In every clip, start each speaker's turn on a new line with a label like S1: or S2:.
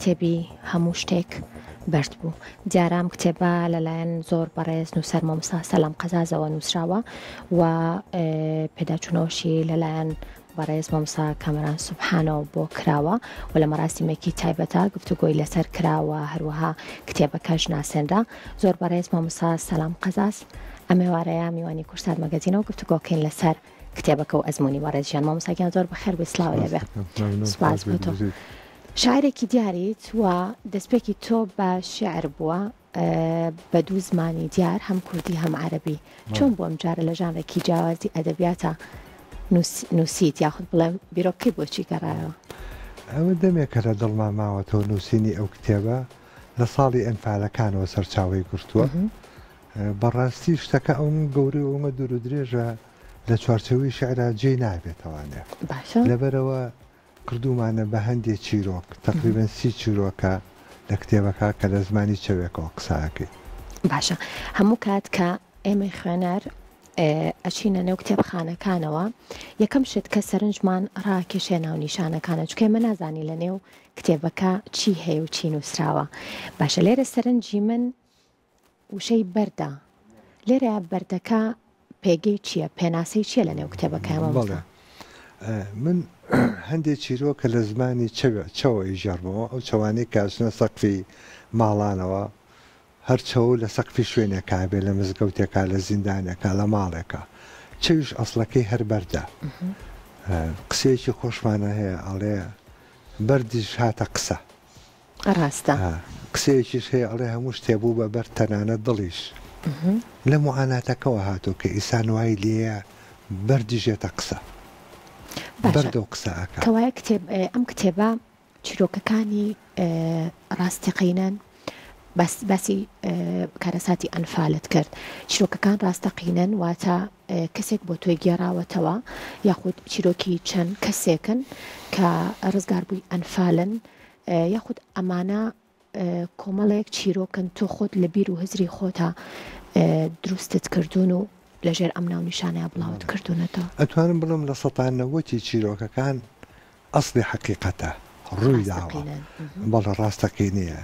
S1: کتێبی هەموو شتێک بەرد بوو. دیارە ئەم کتێبە لەلایەن زۆر بەڕێز نووسەر مامۆستا سەلام قەزازەوە نووسراوە و پێداچوونەوەشی لەلایەن بەڕێز مامۆستا کامەران سوبحانەوە بۆ کراوە و لە مەراسیمێکی تایبەتە گفتوگۆی لەسەر کراوە هەروەها کتێبەکەش ناسێنرا. زۆر بەڕێز مامۆستا سەلام قەزاز ئەم ئێوارەیە میوانی کوردسات مەگەزینەوە گفتوگۆکەین لەسەر کتێبەکە و ئەزموونی بەڕێز ژیان. مامۆستا گیان زۆر بەخێر بێی سڵاو لێ بێ. سپاس بۆ تۆ. شاعرێکی دیاریت و دەستپێکی تۆ بە شیعر بووە بە دوو زمانی دیار هەم کوردی هەم عەرەبی. چۆن بوو ئەم جارە لە ژانرێکی جیاوازی ئەدەبیاتە نووسیت یاخود بڵێم بیرۆکەی بۆچی گەڕایەوە؟
S2: ئەوە دەمێکە لە دڵما ماوەتەوە نووسینی ئەو کتێبە لە ساڵی ئەنفالەکانەوە سەرچاوەی گرتووە. بەڕاستی شتەکە ئەونە گەورەی و ئەونە دوور و درێژە لە چوارچێوەی شیعرا جێی نابێتەوانێ.
S1: باشە.
S2: لەبەرئەوە کردوومانە بە هەندێ چیرۆک، تەقریبەن 30 چیرۆکە لە کتێبەکە کە لە زمانی چەوێکەوە قسە ئەکەین.
S1: باشە هەموو کات کە ئێمەی خوێنەر ئەچینە نێو کتێبخانەکانەوە یەکەم شت کە سەرنجمان ڕاکێشێ ناونیشانەکانە چونکە ئێمە نازانین لە نێو کتێبەکە چی هەیە و چی نووسراوە. باشە لێرە سەرنجی من وشەی بەردە لێرە بەردەکە پێگەی چییە پێناسەی چییە لە نێو کتێبەکەی مامۆستا؟
S2: بەڵێ من هەندێ چیرۆکە لە زمانی چەوە چەوە ئیژێڕمەوە ئەو چەوانەی کە ئەچنە سەقفی ماڵانەوە هەر چەوە لە سەقفی شوێنێکا بێ لە مزگەوتێکا لە زیندانێکا لە ماڵێکا چەویش ئەسڵەکەی هەر بەردە قسەیەکی خۆشمانە هەیە ئەڵێ بەردیش هاتە قسە
S1: ڕاستە.
S2: قسەیەکیش هەیە ئەڵێ هەموو شتێ بوو بە بەرد تەنانەت دڵیش. لە موعاناتەکەوە هاتووە کە ئیسان وای لێیە بەردیش یەتە قسە.
S1: باشە
S2: بەردەو قسە ئەکا.
S1: کەوایە کتێب ئەم کتێبە چیرۆکەکانی ڕاستەقینەن باس باسی کارەساتی ئەنفالت کرد چیرۆکەکان ڕاستەقینەن واتە کەسێک بۆ تۆی گێڕاوەتەوە یاخود چیرۆکی چەند کەسێکن کە ڕزگاربووی ئەنفالن یاخود ئەمانە کۆمەڵێک چیرۆکن تۆ خۆت لە بیر و هزری خۆتا دروستت کردوون و لەژێر ئەم ناونیشانەیا بڵاوت کردوونەتەوە؟
S2: ئەتوانم بڵێم لە سەتا نەوەتی چیرۆکەکان ئەسڵی حەقیقەتە، ڕووی داوە.
S1: ڕاستەقینەن.
S2: بەڵێ ڕاستەقینەیە.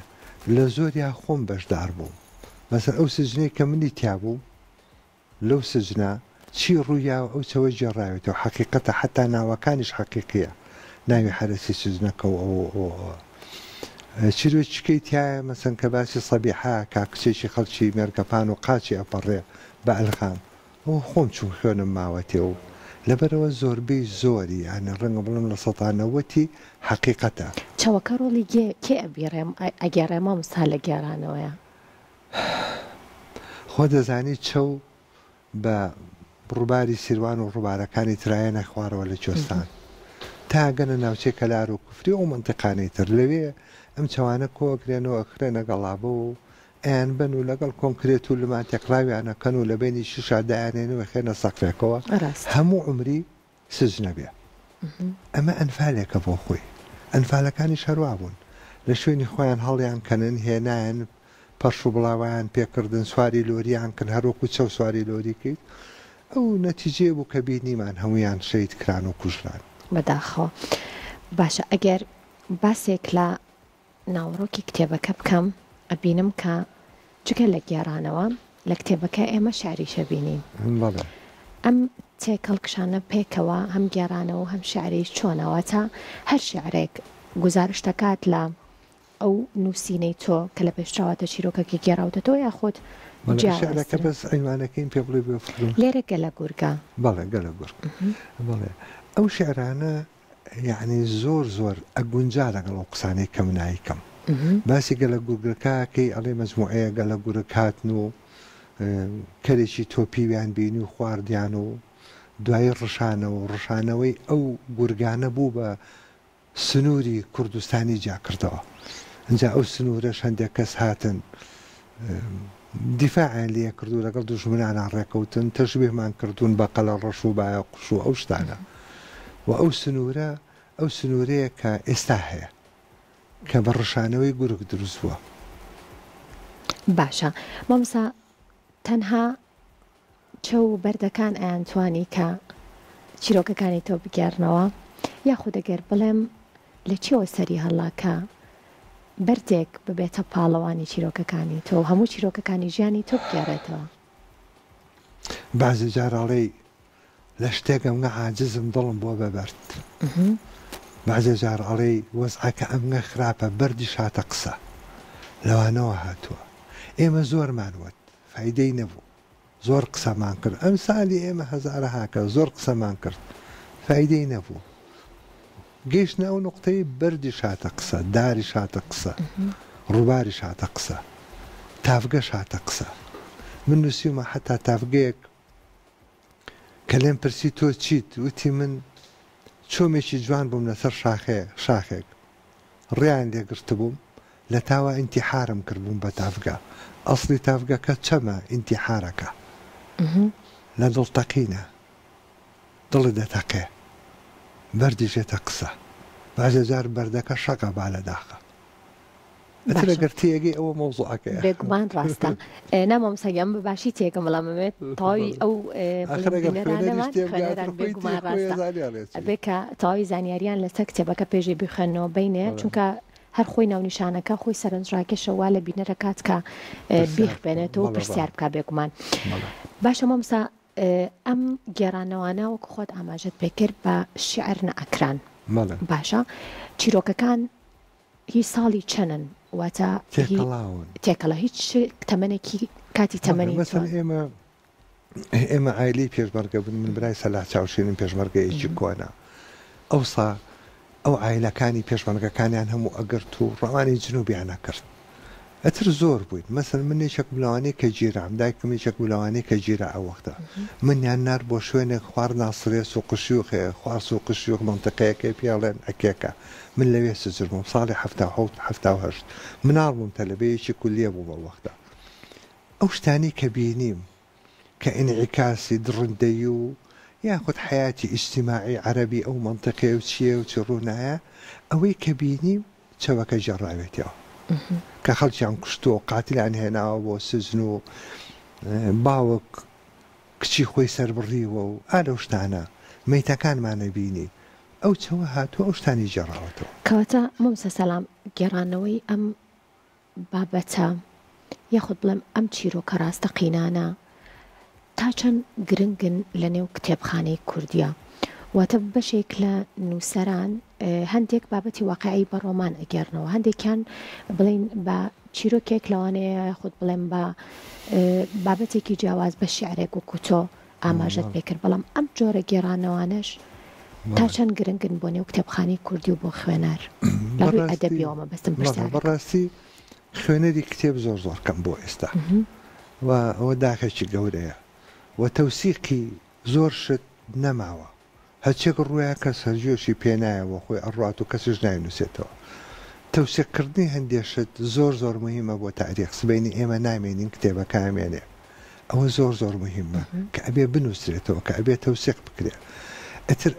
S2: لە زۆریا خۆم بەشدار بووم. مەسەلەن ئەو سجنەی کە منی تیا بووم لەو سجنە چی ڕوویاوە ئەو چەوە گێڕاوێتەوە حەقیقەتە حەتا ناوەکانیش حەقیقیە ناوی حەرەسی سجنەکە و ئەوە و ئەوە ئەوە چیرۆکیکەی تیایە مەسەن کە باسی سەبیحە کا کچێکی خەڵکی مێرگەپان و قاچی ئەپەڕێ بە ئەلغام ئەوە خۆم چووم خوێنم ماوەتێ و لەبەرئەوە زۆربەی زۆری یانی ڕەنگە بڵێم لە سەتا نەوەتی حەقیقەتە.
S1: چەوەکە ڕۆڵی گێ کێ ئەبیڕێ ئەگێڕێ مامۆستا لە گێڕانەوەیا؟
S2: خۆ دەزانی چەو بە ڕوباری سیروان و ڕوبارەکانی ترایەنە خوارەوە لە کوێستان تا ئەگەنە ناوچەی کەلار و کفری و ئەو مەنتیقانەی تر لەوێ ئەم چەوانە کۆ ئەکرێنەوە ئەخرێنە گەڵابەوە و ئەیانبەن و لەگەڵ کۆنکرێت و لمان تێکڕاویان ئەکەن و لە بەینی شیشا دایانێن و ئەخرێنە سەقفێکەوە
S1: ڕاستە.
S2: هەموو عومری سجنە بێ. ئەمە ئەنفالێکە بۆ خۆی. ئەنفالەکانیش هەر وا بوون. لە شوێنی خۆیان هەڵیان کەنن، هێنایان، پەرش و بڵاوەیان پێ کردن، سواری لۆریان کرد، هەر وەکوو چەو سواری لۆری کەیت. ئەو نەتیجەیە بوو کە بینیمان هەموویان شەهید کران و کوژران.
S1: بەداخەوە. باشە ئەگەر باسێک لە ناوەڕۆکی کتێبەکە بکەم ئەبینم کە جگە لە گێڕانەوە لە کتێبەکە ئێمە شعریش ئەبینین.
S2: بەڵێ.
S1: ئەم تێکەڵکشانە پێکەوە هەم گێڕانەوە و هەم شعریش چۆنە؟ واتە هەر شعرێک گوزارشت دەکات لە ئەو نووسینەی تۆ کە لە پێشترەوە چیرۆکەکەی گێڕاوتەتەوە یاخود
S2: بەڵێ شعرەکە
S1: جیاوازترن؟
S2: بەس عینوانەکەیم پێ بڵێ بۆ فکرم.
S1: لێرە گەلە گورگە.
S2: بەڵێ گەلە گورگ. بەڵێ ئەو شعرانە یەعنی زۆر زۆر ئەگونجا لەگەڵ ئەو قسانەی کە من ئایکەم. باسی گەلە گورگەکە ئەکەی ئەڵێ مەجموعەیە گەلە گورگ هاتن و کەرێکی تۆپیویان بینی و خواردیان و دوایی ڕشانەوە و ڕشانەوەی ئەو گورگانە بوو بە سنووری کوردستانی جیا کردەوە. ئینجا ئەو سنوورەش هەندێک کەس هاتن دیفاعیان لێ کرد و لەگەڵ دوژمنانا ڕێکەوتن، تەشبیهمان کردوون بە قەلەڕەش و بایەقوش و ئەو شتانە و ئەو سنوورە ئەو سنوورەیە کە ئێستا هەیە کە بە ڕشانەوەی گورگ دروست بووە.
S1: باشە مامۆستا تەنها چەو و بەردەکان ئەیانتوانی کە چیرۆکەکانی تۆ بگێڕنەوە یاخود ئەگەر بڵێم لە چیەوە سەری هەڵا کە. بەردێک ببێتە پاڵەوانی چیرۆکەکانی تۆ و هەموو چیرۆکەکانی ژیانی تۆ بگێڕێتەوە.
S2: بەعزێ جار ئەڵێی لە شتێک ئەمنە عاجزم دڵم بووە بە بەرد. بەعزێ جار ئەڵێی وەزعەکە ئەمنە خراپە بەردیش هاتە قسە. لەوانەوە هاتووە. ئێمە زۆرمان وت. فایدەی نەبوو. زۆر قسەمان کرد ئەمسالی ئێمە هەزارەها کەس زۆر قسەمان کرد فایدەی نەبوو گەیشتنە ئەو نوقتەی بەردیش هاتە قسە داریش هاتە قسە ڕووباریش هاتە قسە تاڤگەش هاتە قسە من نووسیومە حتا تاڤگەیەک کە لێم پرسی تۆ چیت وتی من چۆمێکی جوان بووم لەسەر شاخێ شاخێک ڕێیان لێ گرتبووم لە تاوا ئینتیحارم کرد بووم بە تاڤگە ئەسڵی تاڤگەکە چەمە ئینتیحارەکە لە دڵ تەقینە دڵت دەتەقێ بەردیش یەتە قسە بەعزێ جار بەردەکە شەقە با لە داخە. ئیتر
S1: باشە
S2: ئەگەر تێگەی ئەوە مەوزوعەکەیە.
S1: بێگومان ڕاستە نا مامۆستا گیان من بە باشی تێگەم بەڵام ئەمەوێت تەواوی
S2: بەڵێ
S1: ئەو
S2: ئاخر
S1: بڵێم
S2: ئەگەر خوێنەریش
S1: بینەرانەمان
S2: تێبگا ئیتر
S1: خوێنەران
S2: خۆی تێ
S1: بێگومان
S2: خۆی
S1: ڕاستە
S2: ئەزانێ ئەڵێ چی.
S1: ئەبێ کە تەواوی زانیاریان لەسەر کتێبەکە پێشێ بیخوێننەوە بینێ
S2: بەڵێ
S1: چونکە هەر خۆی ناونیشانەکە خۆی سەرنجڕاکێشە وا لە بینەرە کات کە
S2: پرسیار بکە
S1: بیخوێنێتەوە و
S2: بەڵێ بەڵێ
S1: پرسیار بکا بێگومان
S2: بەڵێ.
S1: باشە مامۆستا ئەم گێڕانەوانە وەکو خۆت ئاماژەت پێکرد بە شیعر نەئەکران
S2: بەڵێ.
S1: باشە چیرۆکەکان هی ساڵی چەنن واتە هی
S2: تێکەڵاون.
S1: تێکەڵە هیچ تەمەنێکی کاتی
S2: بەڵێ
S1: تەمەنی
S2: مەسەن
S1: تۆ.
S2: ئێمە ئێمە عایلەی پێشمەرگە بووین من برای سەلاح چاوشینم پێشمەرگەیەکی کۆنە ئەوسا ئەو عایلەکانی پێشمەرگەکانیان هەموو ئەگرت و ڕەوانی جنوبیان ئەکرد ئەتر زۆر بووین مەسەن من یەکێک بووم لەوانەی کە گیرام دایکم یەکێک بوو لەوانەی کە گیرا ئەو وەختە منیان نارد بۆ شوێنێک خوار ناسریە سوق شیوخێ خوار سوق شیوخ مەنتیقەیەکەی پێڵێن عکێکە من لەوێ سجن بووم ساڵی 77 78 مناڵ بووم تەلەبەیەکی کولیە بووم ئەو وەختە ئەو شتانەی کە بینیم کە ئینعیکاسی دڕندەیی و یاخود حەیاتی ئیجتیماعی عەرەبی ئەو مەنتیقەیە و چییە و چی ڕوونایە ئەوەی کە بینیم چەوەکە گێڕاوێتەوە کە خەڵکیان کوشتووە و قاتلیان هێناوە بۆ سجن و باوک کچی خۆی سەربڕیوە و ئا لەو شتانە مەیتەکانمانە بینی ئەو چەوە هاتووە ئەو شتانەی گێڕاوەتەوە.
S1: کەواتە مامۆستا سەلام گێڕانەوەی ئەم بابەتە یاخود بڵێم ئەم چیرۆکە ڕاستەقینانە تا چەند گرنگن لە نێو کتێبخانەی کوردیا؟ واتە بەشێک لە نووسەران هەندێک بابەتی واقعی بە ڕۆمان ئەگێڕنەوە، هەندێکیان بڵێین بە چیرۆکێک لەوانەیە یاخود بڵێم بە بابەتێکی جیاواز بە شیعرێک وەکو تۆ ئاماژەت پێ کرد، بەڵام ئەم جۆرە گێڕانەوانەش تا چەند گرنگن بۆ نێو کتێبخانەی کوردی و بۆ خوێنەر لە ڕووی ئەدەبیەوە مەبەستم پرسیارەکەم.
S2: بەڕاستی خوێنەری کتێب زۆر زۆر کەم بووە ئێستا و ئەوە داخێکی گەورەیە و تەوسیقی زۆر شت نەماوە. هەرچیەک ڕوویا کەس هەر گوێشی پێ نایە وە خۆی ئەڕوات و کەسیش ناینوسێتەوە. تەوسیق کردنی هەندێ شت زۆر زۆر موهیمە بۆ تاریخ سبەینی ئێمە نامێنین کتێبەکە ئەمێنێ ئەوە زۆر زۆر موهیمە کە ئەبێ بنوسرێتەوە کە ئەبێ تەوسیق بکرێ ئیتر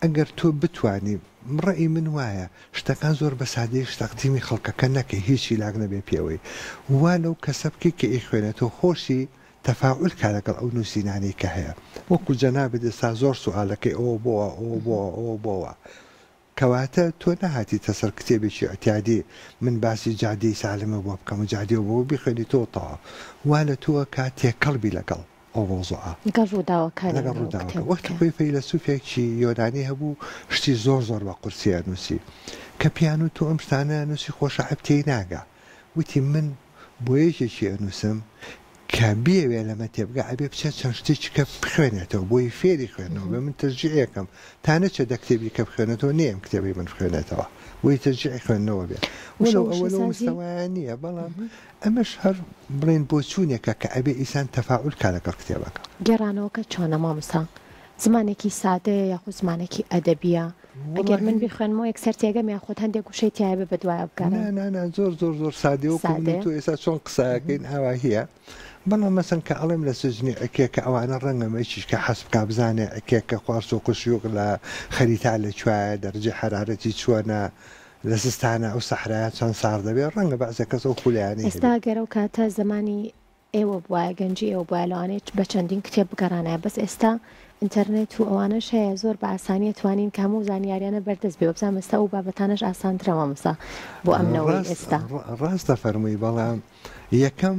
S2: ئەگەر تۆ بتوانی ڕەئی من وایە شتەکان زۆر بە سادەیش تەقدیمی خەڵکەکە نەکەی هیچ هیلاک نەبێ پێوەی وا لەو کەسە بکەی کە ئەیخوێنێتەوە خۆشی تەفاعول کا لەگەڵ ئەو نووسینانەی کە هەیە وەکو جەنابت ئێستا زۆر سوئالەکەی ئەوە بۆ وا ئەوە بۆ وا ئەوە بۆ وا کەواتە تۆ نەهاتیتە سەر کتێبێکی ئیعتیادی من باسی جادەی سالمە بۆ بکەم و جادەی بۆ بیخوێنی تۆ تەواو وا لە تۆ کا تێکەڵ بی لەگەڵ ئەو مەوزوعە
S1: لەگەڵ ڕووداوەکانی
S2: لەگەڵ
S1: ناو
S2: ڕووداوەکە وەختی
S1: کتێبەکە.
S2: خۆی فەیلەسوفێکی یۆنانی هەبوو شتی زۆر زۆر بە قورسی ئەنووسی کە پێیان وت تۆ ئەم شتانە ئەنووسی خۆ شەعب تێی ناگا وتی من بۆ یەکێکی ئەنووسم کە بیەوێ لەمە تێبگا ئەبێ بچێ چەند شتێکی کە بخوێنێتەوە بۆی فێری خوێندنەوە بێ من تەشجیعێکم تا نەچێ دە کتێبی کە بخوێنێتەوە نەیەم کتێبەی من بخوێنێتەوە بۆی تەشجیعی خوێندنەوە بێ
S1: وشە
S2: وەلەو ئەوە لەو
S1: وشەسازی
S2: مستەوایە نییە بەڵام ئەمەش هەر بڵێین بۆچوونێکە کە ئەبێ ئینسان تەفاعول کا لەگەڵ کتێبەکە.
S1: گێڕانەوەکە چۆنە مامۆستا؟ زمانێکی سادەیە یاخود زمانێکی ئەدەبییە؟ ئەگەر من
S2: وەڵاهی.
S1: بیخوێنمەوە یەکسەر تێگەم یاخود هەندێک وشەی تیایە بێ بەدوایە
S2: نا
S1: بگەڕێم؟
S2: نا نا زۆر زۆر زۆر سادەیە وەکو من و
S1: سادەیە؟
S2: تۆ ئێستا چۆن قسە ئەکەین ئاواهیە بەڵام مەسەن کە ئەڵێم لە سجنی عکێکە ئەوانە ڕەنگە مەیچیش کە حەز بکا بزانێ عکێکە خوار سوق و شیوخ لە خەریتا لە کوایە دەرەجەی حەرارەتی چۆنە لە زستانە ئەو سەحرایە چەند سارد دەبێ ڕەنگە بەعزێ کەس ئەو خولایانەی
S1: ئێستا
S2: هەبێ.
S1: گەر ئەو کاتە زەمانی ئێوە بوایە گەنجی ئێوە بوایە لەوانەیە بە چەندین کتێب بگەڕانایە بەس ئێستا. ئینتەرنێت و ئەوانەش هەیە زۆر بە ئاسانی ئەتوانین کە هەموو زانیاریانە بەردەست بێ وەبزانم ئێستا ئەو بابەتانەش ئاسانترە مامۆستا بۆ ئەم نەوەی
S2: ڕاست
S1: ئێستا.
S2: ڕاست دەفەرمووی بەڵام یەکەم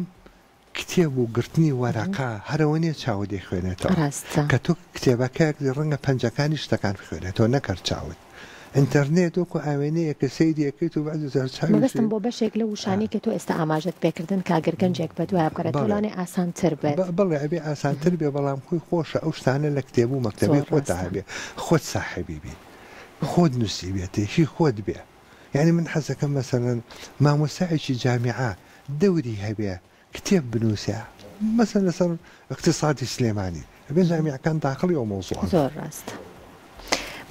S2: کتێب و گرتنی وەرەقە هەر ئەوە نیە چاوت دەیخوێنێتەوە
S1: ڕاستە.
S2: کە تۆ کتێبەکەک ڕەنگە پەنجەکانی شتەکان بخوێنێتەوە نەک هەر چاوت ئینتەرنێت وەکو ئاوێنەیەکە سەیری ئەکەیت و بەعزی جار
S1: مەبەستم
S2: چاویشی
S1: بۆ بەشێک لەو وشانەی کە تۆ ئێستا ئاماژەت پێکردن کە گەر گەنجێک بەدوایا بگەڕێتەوە
S2: بەڵێ
S1: لەوانەیە ئاسانتر بێت.
S2: بەڵێ ئەبێ ئاسانتر بێ بەڵام خۆی خۆشە ئەو شتانە لە کتێب و مەکتەبەی
S1: زۆر
S2: خۆتا
S1: ڕاستە.
S2: هەبێ خۆت ساحێبی بی خۆت نوسیبێتی هی خۆت بێ یانی من حەزەکەم مەسەلەن مامۆستایەکی جامیعە دەوری هەبێ کتێب بنووسێ مەسەلەن لەسەر ئیقتیسادی سلێمانی ئەبێ جامیعەکان داخڵی ئەو مەوزوعە بن.
S1: زۆر ڕاستە.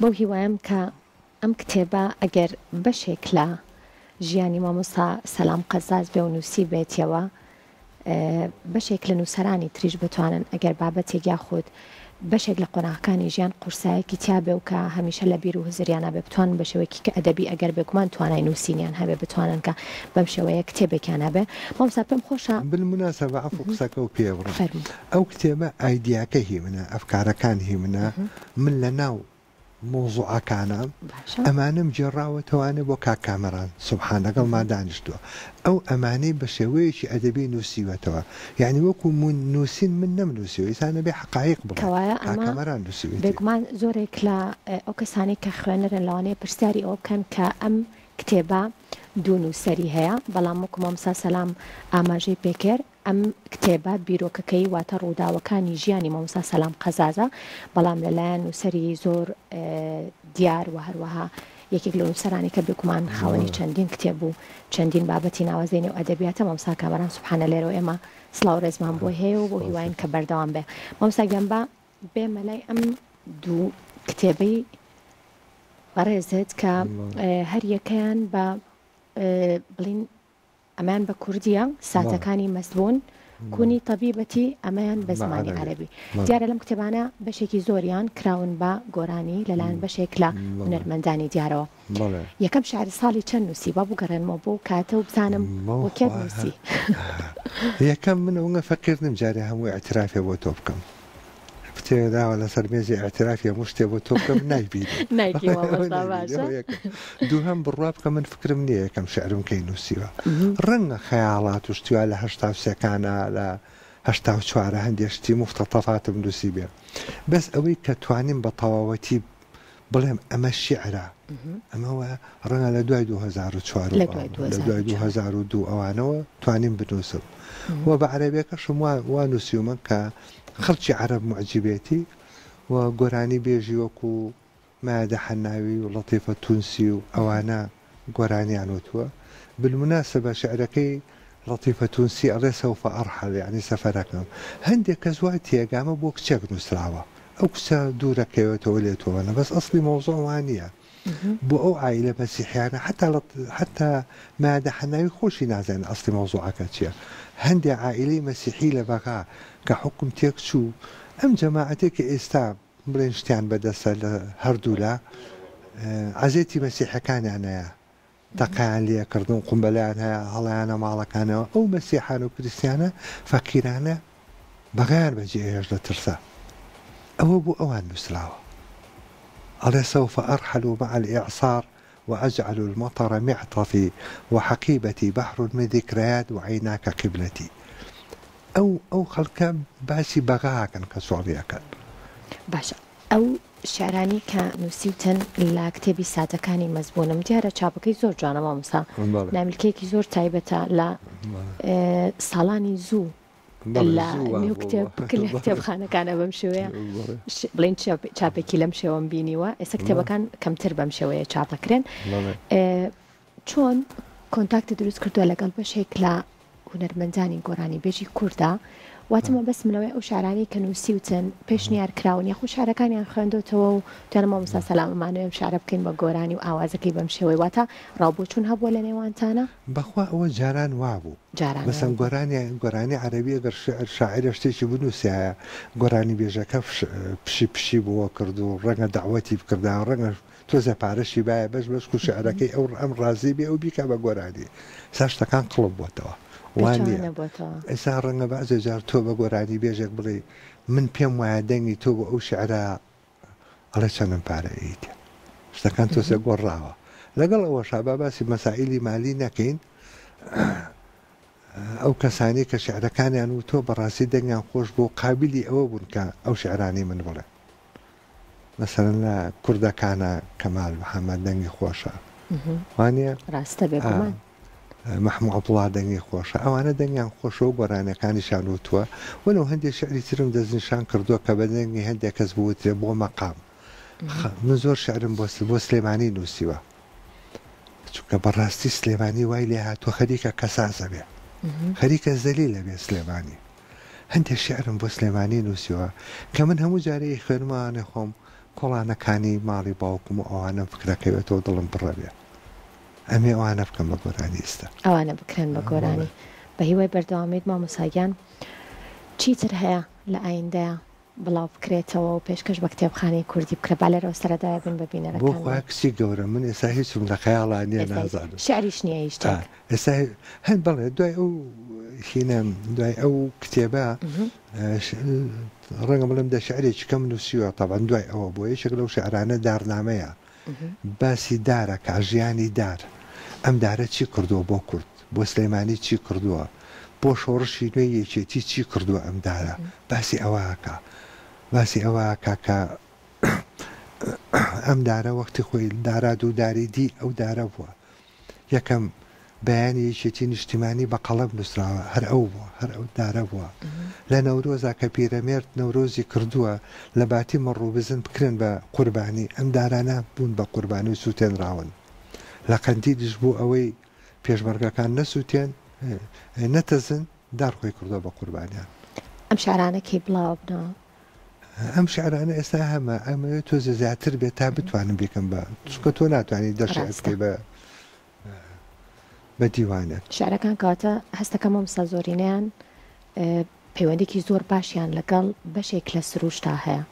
S1: بەو هیوایەم کە ئەم کتێبە ئەگەر بەشێک لە ژیانی مامۆستا سەلام قەزاز بێ و نووسیبێتیەوە، بەشێک لە نووسەرانی تریش بتوانن ئەگەر بابەتێک یاخود بەشێک لە قۆناغەکانی ژیان قورسایەکی تیا بێ و کە هەمیشە لە بیر و هزریانا بێ بتوانن بە شێوەیەکی کە ئەدەبی ئەگەر بێگومان توانای نووسینیان هەبێ بتوانن کە بەم شێوەیە کتێبێکیان هەبێ مامۆستا پێم خۆشە
S2: بالمناسبە عەفو قسەکەو پێ بڕم
S1: فەرموو.
S2: ئەو کتێبە ئایدیاکە هی منە ئەفکارەکان هی منە من لە ناو مەوزوعەکانە
S1: باشە.
S2: ئەمانەم گێڕاوەتەوانێ بۆ کاک کامەران سوبحان لەگەڵما دانیشتووە ئەو ئەمانەی بە شێوەیەکی ئەدەبی نووسیوەتەوە یانی وەکوو مون نووسین من نەمنووسیوە ئینسان ئەبێ حەقایق بڵێ
S1: کەوایە
S2: کاک
S1: ئەمە
S2: کامەران نووسیوێتی.
S1: بێگومان زۆرێک لە ئەو کەسانەی کە خوێنەرن لەوانەیە پرسیاری ئەوە بکەن کە ئەم کتێبە دوو نووسەری هەیە بەڵام وەکو مامۆستا سەلام ئاماژەی پێکرد ئەم کتێبە بیرۆکەکەی واتە ڕووداوەکانی ژیانی مامۆستا سەلام قەزازە، بەڵام لە لایەن نووسەری زۆر دیار و هەروەها یەکێک لە نووسەرانی کە بێگومان خاوەنی چەندین کتێب و چەندین بابەتی ناوازەی نێو ئەدەبیاتە مامۆستا کامەران سوبحانە لێرەوە ئێمە سڵاو ڕێزمان بۆی هەیە و بۆ هیواین کە بەردەوام بێ. مامۆستا گیان با بێمە لای ئەم دوو کتێبەی بەڕێزت کە هەر یەکەیان بە بڵین ئەمەیان بە کوردییە، ساتەکانی مەستبوون، کونی تەبیبەتی، ئەمەیان بە زمانی عەرەبی. دیارە لەم کتێبانە بەشێکی زۆریان کراون بە گۆرانی لەلایەن بەشێک لە هونەرمەندانی دیارەوە. یەکەم شیعر ساڵی چەند نووسی؟ با بگەڕێنمەوە بۆ کاتە و بزانم بۆ کێت نووسی.
S2: یەکەم من ئەونگە فەقیر نیم جارێ هەموو ئیعترافێ بۆ تۆ بکەم. بتێ داوە لەسەر مێزی ئیعترافی هەموو شتێ بۆ تۆ بکەم نایبینی.
S1: نایکی مامۆستا باشە.
S2: دووهەم بڕوا بکە من فکرم نییە یەکەم شعرم کەی نووسیوە. ڕەنگە خەیاڵات و شتی وا لە هەشتا و سێکانا لە هەشتا و چوارە هەندێ شتی موفتەتەفاتم نووسیبێ. بەس ئەوەی کە توانیم بە تەواوەتی بڵێم ئەمە شیعرە ئەمە وە ڕەنگە لە دوای 2004
S1: لە دوای
S2: لە دوای 2002 ئەوانەوە توانیم بنووسم و بە عەرەبیەکەشم وا وا نووسیومە کە خەڵکی عەرەب موعجیبێتی و گۆرانی بێژی وەکو مایەدە حەناوی و لەتیفە تونسی و ئەوانە گۆرانیان وتووە بالمناسبە شیعرەکەی لەتیفە تونسی ئەڵێ سوف ارحل یانی سەفەرەکەم هەندێک کەس وا تێگا ئەمە بۆ کچێک نووسراوە ئەو کچە دوورەکەوێتەوە لێ تۆوەنە بەس ئەسڵی مەوزوع وا نییە بۆ ئەو عایلە مەسیحیانە حتا لە حتا مادە حەناوی خۆشی نازانێت ئەسڵی مەوزوعەکە چییە هەندێ عائیلەی مەسیحی لە بەغا کە حوکم تێک چوو ئەم جەماعەتێک کە ئێستا بڵێن شتیان بەدەستە لە هەردوولا عەزێتی مەسیحەکانیان هەیە تەقەیان لێکردن قومبەلەیان هەیە هەڵیانە ماڵەکانەوە ئەو مەسیحان و کریستیانە فەقیرانە بەغایان بەجێ هێشت لە ترسا ئەوە بۆ ئەوان نووسراوە ئەڵێ سوف ارحل مع الاعصار واجعل المطر معطفی وحقیبتی بحر من ذکریات وعیناک قبلتی ئەو ئەو خەڵکە باسی بەغا ئەکەن کە چۆڵی ئەکەن.
S1: باشە ئەو شیعرانەی کە نووسیوتن لە کتێبی ساتەکانی مەزبوونم دیارە چاپەکەی زۆر جوانە مامۆستا نامیلکەیەکی زۆر تایبەتە لە ساڵانی زوو لە نێو کتێب لە کتێبخانەکانە بەم شێوەیە بڵین چاپێکی لەم شێوەم بینیوە ئێستا کتێبەکان کەمتر بەم شێوەیە چاپەکرێن چۆن کۆنتاکتت دروست کردووە لەگەڵ بەشێک لە هونەرمەندانی گۆرانیبێژی کوردا؟ واتە مەبەستم لەوەیە ئەو شعرانەی کە نووسیوتن پێشنیار کراون یاخود شعرەکانیان خوێندۆتەوە و وتیانە مامۆستا سەلام ئەمانەوێ ئەم شعرە بکەین بە گۆرانی و ئاوازەکەی بەم شێوەی واتە ڕاوبۆچوون هەبووە لە نێوانتانا؟
S2: بەخوا ئەوە جاران وابوو
S1: جاران
S2: مەسەن
S1: وابوو.
S2: گۆرانی گۆرانی عەرەبی ئەگەر شعر شاعیرە شتێکی بنووسیایە گۆرانیبێژەکە پشی پشی بۆ کرد و ڕەنگە دەعوەتی بکردایە ڕەنگە تۆزێ پارەشی بایە بەش بەشکو شعرەکەی ئەو ئەم ڕازی بێ ئەو بیکا بە گۆرانی سا شتەکان قڵپ بۆتەوە. وا
S1: پێچەوانە
S2: نییە.
S1: بۆتەوە.
S2: ئێستا ڕەنگە بەعزێ جار تۆ بە گۆرانیبێژێک بڵێی من پێم وایە دەنگی تۆ بۆ ئەو شیعرە ئەڵێ چەندم پارە ئەیتێ. شتەکان تۆزێ گۆڕاوە. لەگەڵ ئەوەشا با باسی مەسائیلی مالی نەکەین، ئەو کەسانەی کە شیعرەکانیان وتووە بەڕاستی دەنگیان خۆش بووە و قابیلی ئەوە بوون کە ئەو شیعرانەی من بڵێن. مەسەلەن لە کوردەکانا کەمال محەمەد دەنگی خۆشە وانیە؟
S1: ڕاستە بێگومان.
S2: مەحموو عەبدوڵا دەنگی خۆشە ئەوانە دەنگیان خۆشە و گۆرانیەکانیشیان وتووە وەلو هەندێک شعری ترم دەستنیشان کردووە کە بە دەنگی هەندێک کەس بوترێ بۆ مەقام من زۆر شعرم بۆ بۆ سلێمانی نووسیوە چونکە بەڕاستی سلێمانی وای لێ هاتووە خەریکە کەساسە بێ خەریکە زەلیلە بێ سلێمانی هەندێک شیعرم بۆ سلێمانی نووسیوە کە من هەموو جارێ ئەیخوێنمەوانێ خۆم کۆڵانەکانی ماڵی باوکم و ئەوانەم فکرەکەوێتەوە دڵم پڕەبێ ئەمێ ئەوانە بکەم بە گۆرانی ئیستا.
S1: ئەوانە بکرێن بە گۆرانی. بە هیوای بەردەوامیت مامۆستا گیان. چیتر هەیە لە ئایندەیا بڵاو بکرێتەوە و پێشکەش بە کتێبخانەی کوردی بکرێت با لێرەوە سەرەداوێ بین بە
S2: بۆ
S1: بینەرەکانمان.
S2: خوا کچی گەورە من ئێستا هیچم لە خەیاڵا نیە
S1: ئێستا هیچ
S2: نازانم.
S1: شیعریش نیە هیچ
S2: ئا
S1: شتێک.
S2: ئێستا هەن بەڵێ دوای ئەو هینە دوای ئەو کتێبە ڕەنگە بڵێم دە شیعرێکی کەم نووسیوە تەبعەن دوای ئەوە بووە یەکێک لەو شیعرانە دارنامەیە باسی دارەکا ژیانی دار ئەم دارە چی کردووە بۆ کورد بۆ سلێمانی چی کردووە بۆ شۆڕشی نوێی یەکێتی چی کردووە ئەم دارە باسی ئەوە ئەکا باسی ئەوە ئەکا کە ئەم دارە وەختی خۆی دارا دوو داری دی ئەو دارە بووە یەکەم بەیانی یەکێتی نیشتیمانی بە قەڵەم نووسراوە هەر ئەو بووە هەر ئەو دارە بووە لە نەورۆزا کە پیرەمێرد نەورۆزی کردووە لە باتی مەڕ و بزن بکرێن بە قوربانی ئەم دارانە بوون بە قوربانی و سووتێنراون لە قەندیلیش بۆ ئەوەی پێشمەرگەکان نەسووتێن نەتەزن دار خۆی کردووە بە قوربانیان.
S1: ئەم شعرانە کەی بڵاوەبنەوە؟
S2: ئەم شعرانە ئێستا هەمە ئەمەوێت تۆزێ زیاتر بێت تا بتوانم بیکەم بە چونکە تۆ ناتوانانی دە شعر
S1: ڕاستە.
S2: بکەی بە بە دیوانێک.
S1: شعرەکان کەواتە هەستەکەم مامۆستا زۆرینەیان پەیوەندیکی زۆر باشیان لەگەڵ بەشێک لە سروشتا هەیە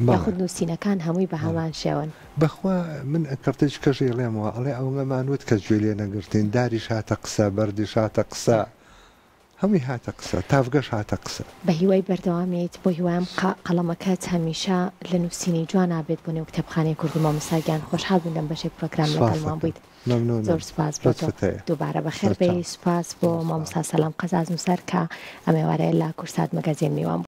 S2: بەڵێ.
S1: یاخود نووسینەکان هەمووی بە
S2: بەڵێ.
S1: هەمان شێوەن.
S2: بەخوا من کڕتێکی کەش ئەیڵێمەوە ئەڵێ ئەوەنگەمان وت کەس گوێی لێ نەگرتین داریش هاتە قسە بەردیش هاتە قسە هەمووی هاتە قسە، تاڤگەش هاتە قسە.
S1: بە هیوای بەردەوامیت، بۆ هیوایم قەڵەمەکەت هەمیشە لە نووسینی جوانا بێت بۆ نێو کتێبخانەی کوردی مامۆستا گیان خۆشحاڵ بووین لەم بەشەی پرۆگرام
S2: سوپاست
S1: لەگەڵمان
S2: دەکەم.
S1: بوویت
S2: مەمنوونم.
S1: زۆر سوپاس بۆ تۆ
S2: لوتفت هەیە.
S1: دووبارە بەخێر
S2: سەرچاو.
S1: بێی سوپاس بۆ
S2: زۆر سوپاس.
S1: مامۆستا سەلام قەزاز نووسەر کە ئەم ئێوارەیە لە کوردسات مەگەزین میوان بوو.